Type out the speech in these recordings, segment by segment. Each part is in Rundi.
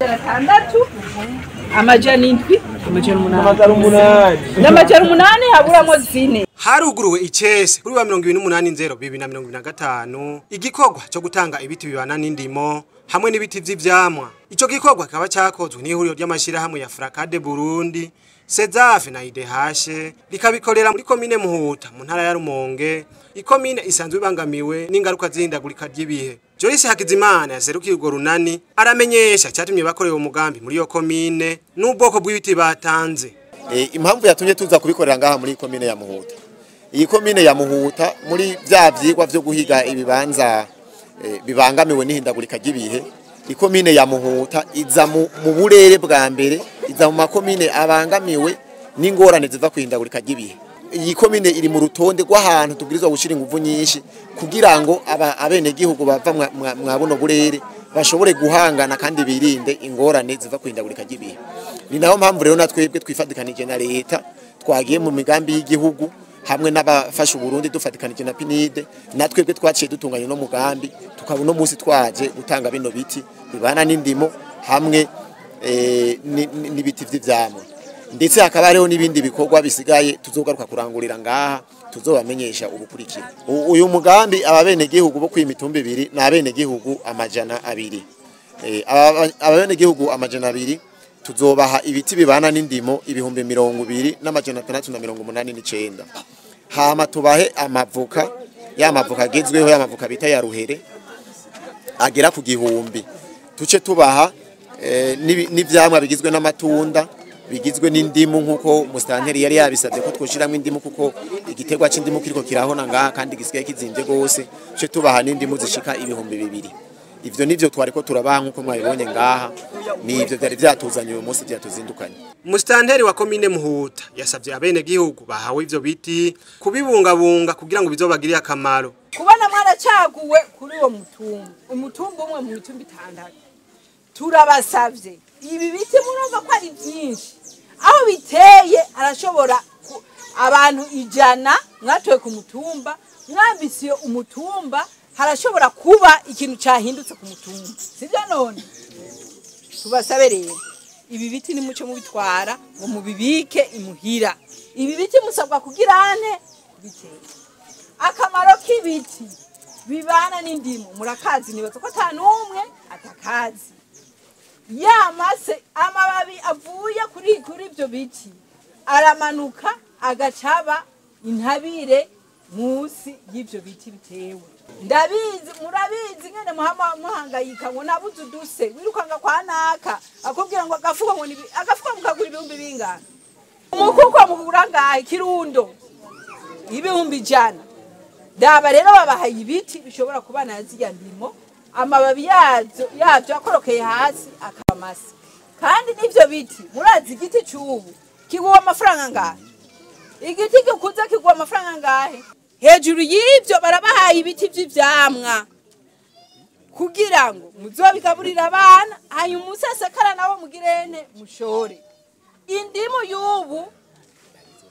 600, 700, 800 n'800 haburamo zine. Haruguruwe icese kuri wa 28 0 2025 igikorwa cyo gutanga ibiti bibana n'indimo hamwe n'ibiti vy'ivyamwa. Ico gikorwa kikaba cakozwe n'ihuriro ry'amashirahamwe ya Fracade Burundi, Sezafe na IDH, rikabikorera muri komine Muhuta mu ntara ya Rumonge, ikomine isanzwe ibangamiwe n'ingaruka z'ihindagurika ry'ibihe. Joyce Hakizimana yaserukiye urwo runani aramenyesha cyatumye bakorewe umugambi muri iyo komine n'ubwoko bw'ibiti batanze. Impamvu yatumye tuza kubikorera ngaha muri komine ya Muhuta, iyi komine ya Muhuta muri vya vyigwa vyo guhiga ibibanza bibangamiwe n'ihindagurika ry'ibihe, ikomine ya Muhuta iza mu burere bwa mbere, iza mu makomine abangamiwe n'ingorane ziva kwihindagurika ry'ibihe. Iyi komine iri mu rutonde rw'ahantu tubwirizwa gushira inguvu nyinshi kugira ngo abenegihugu bava mwa buno burere bashobore guhangana kandi birinde ingorane ziva kwihindagurika ry'ibihe. Ni naho mpamvu rero natwebwe twifatikanije na leta, twagiye mu migambi y'igihugu hamwe n'abafasha Burundi, dufatikanije na PNID, natwebwe twaciye dutunganya no mugambi, tukaba uno munsi twaje gutanga bino biti bibana n'indimo hamwe n'ibiti vy'ivyamwa, ndetse hakaba hariho n'ibindi bikorwa bisigaye tuzogaruka kurangurira ngaha, tuzobamenyesha ubukurikira. Uyu mugambi ababenegihugu bo kwimitumba ibiri ni abenegihugu 200. Ababenegihugu 200 tuzobaha ibiti bibana n'indimo 20,689. Hama tubahe amavoka, ya mavoka agezweho, ya mavoka bita ya ruhere, agera ku 1000. Tuce tubaha n'ivyamwa bigizwe n'amatunda, bigizwe n'indimu, nkuko mustanteri yari yabisabye ko twoshiramwe indimu, kuko igiterwa c'indimu kiriko kirahona ngaha kandi gisigaye kizimvye gose. Tuce tubaha n'indimu zishika 2000. Ivyo nivyo twariko turabaha nkuko mwabibonye ngaha, nivyo vyari vyatuzanye uyu munsi vyatuzindukanye. Mustanteri wa komine Muhuta yasavye abenegihugu bahawe ivyo biti kubibungabunga kugira ngo bizobagirire akamaro. Kubona mwaracaguwe kuri uwo mutumba, umutumba umwe mu mitumba 6, turabasavye ibi biti murumva ko ari byinshi, aho biteye arashobora abantu 100 mwatoye ku mutumba, mwambisiye umutumba, harashobora kuba ikintu cyahindutse ku mutumba, sivyo? None tubasabe rero ibi biti nimuce mubitwara ngo mubibike imuhira. Ibi biti musabwa kugira ane kubitera. Akamaro k'ibiti bibana n'indimo murakazi, nibaza ko ata n'umwe atakazi. Yamase amababi avuye kuri ibyo biti aramanuka agacaba intabire munsi y'ibyo biti bitewe. Ndabizi murabizi ngene muhangayika ngo nabuze uduse, wirukanga kwa naka akubwira ngo agafuka, ngo agafuka mukagura 2000 bingana, umukuko mugura ngahe ikirundo 100,000. Daba rero babahaye ibiti bishobora kubana zirya ndimo, amababi yavyo akorokeye hasi akaba masi. Kandi n'ivyo biti murazi igiti c'ubu kigura amafaranga ngahe? Igiti gikuze kigura amafaranga ngahe? Hejuru y'ivyo barabahaye ibiti vy'ivyamwa kugira ngo muzobigaburira abana, hanyuma umusesekara nabo mugirene mushore. Indimu y'ubu,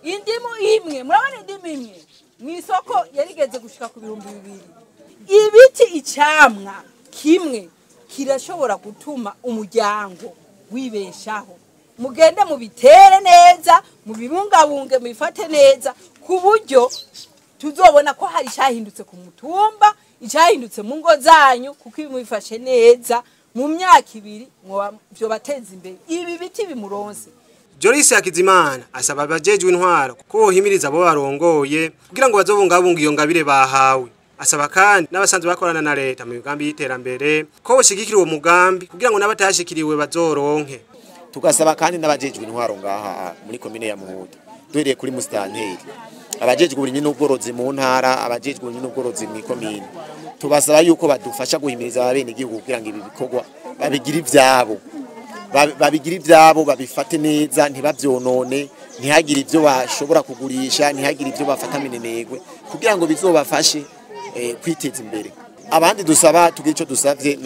indimu imwe, murabona indimu imwe mw'isoko yarigeze gushika ku 2000. Ibiti icamwa kimwe kirashobora gutuma umuryango wibeshaho. Mugende mubitere neza, mubibungabunge, mubifate neza, ku buryo tuzobona ko hari icyahindutse ku mutumba, icyahindutse mu ngo zanyu, kuko ibi mubifashe neza mu myaka 2 vyobateza imbere. Ibi biti bimuronse. Joyce Hakizimana asaba abajejwe intwaro ko bohimiriza abo barongoye kugira ngo bazobungabunge iyo ngabire bahawe. Asaba kandi n'abasanzwe bakorana na leta mu migambi y'iterambere ko boshigikira uwo mugambi kugira ngo n'abatashikiriwe bazoronke. Tugasaba kandi n'abajejwe intwaro ngaha muri komine ya Muhuta, duhereye kuri mustanteri, abajejwe uburimyi n'ubworozi mu ntara, abajejwe uburimyi n'ubworozi mu komine, tubasaba yuko badufasha guhimiriza abenegihugu kugira ngo ibi bikorwa babigira ivyabo, babigira ivyabo, babifate neza, ntibavyonone, ntihagire ivyo bashobora kugurisha, ntihagire ivyo bafata minenegwe, kugira ngo bizobafashe kwiteza imbere. Abandi dusaba tugira ico dusavye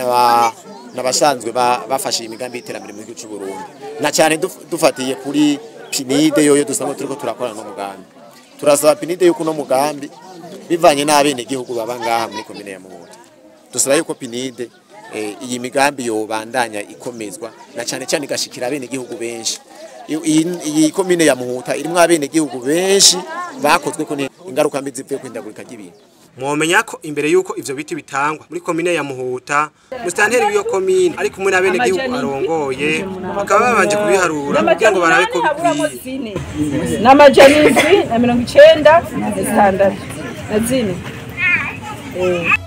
n'abasanzwe bafashe imigambi y'iterambere mu gihugu c'u Burundi, na cyane dufatiye kuri PNID yoyo dusanzwe turiko turakorana n'umugambi. Turasaba PNID yuko no mugambi bivanye n'abenegihugu baba ngaha muri komine ya Muhuta, dusaba yuko PNID iyi migambi yobandanya ikomezwa na cane cane igashikira bene gihugu benshi. Iyi komine ya Muhuta irimwo abene gihugu benshi bakozwe ko ingaruka mbi zivuye kwindagurika ry'ibihe. Mwomenya ko imbere yuko ivyo biti bitangwa muri komine ya Muhuta, musitanteri w'iyo komine ari kumwe n'abene gihugu arongoye bakaba babanje kubiharura kugira ngo barabe ko bikwiye. 796.